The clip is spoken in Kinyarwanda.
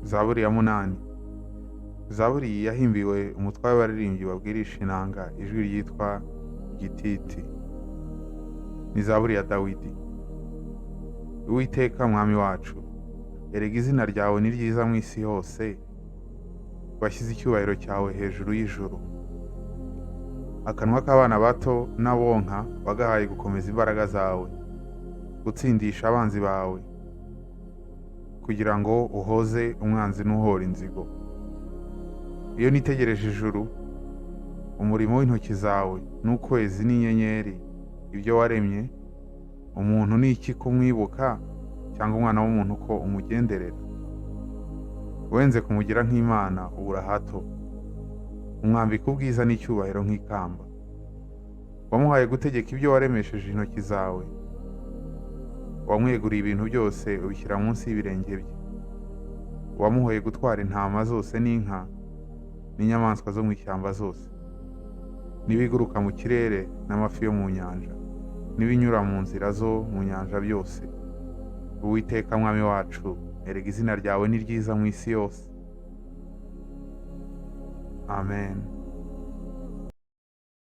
Zaburi ya 8. Zaburi yahimbiwe umutware w'abaririmbyi babwirisha inanga ijwi ryitwa Gititi. Ni Zaburi ya Dawidi. Uwiteka Mwami wacu, erega izina ryawe ni ryiza mu isi hose, washyize icyubahiro cyawe hejuru y'ijuru. Akanwa k'abana bato n'abonka wagahaye gukomeza imbaraga zawe, gutsindisha abanzi bawe, kugira ngo uhoze umwanzi n'uhora inzigo. Iyo nitegereje ijuru, umurimo w'intoki zawe, n'ukwezi n'inyenyeri, ibyo waremye, umuntu ni iki ko umwibuka, cyangwa umwana w'umuntu ko umugenderera? Wenze kumugira nk'Imana ubura hato, umwambika ubwiza n'icyubahiro nk'ikamba. Wamuhaye gutegeka ibyo waremesheje intoki zawe, wamweguriye ibintu byose ubishyira munsi y'ibirenge bye. Wamuhoye gutwara intama zose n'inka n'inyamaswa zo mu ishyamba zose, n'ibiguruka mu kirere n'amafi yo mu nyanja, n'ibinyura mu nzira zo mu nyanja byose. Uwiteka Mwami wacu, erega izina ryawe ni ryiza mu isi yose. Amen.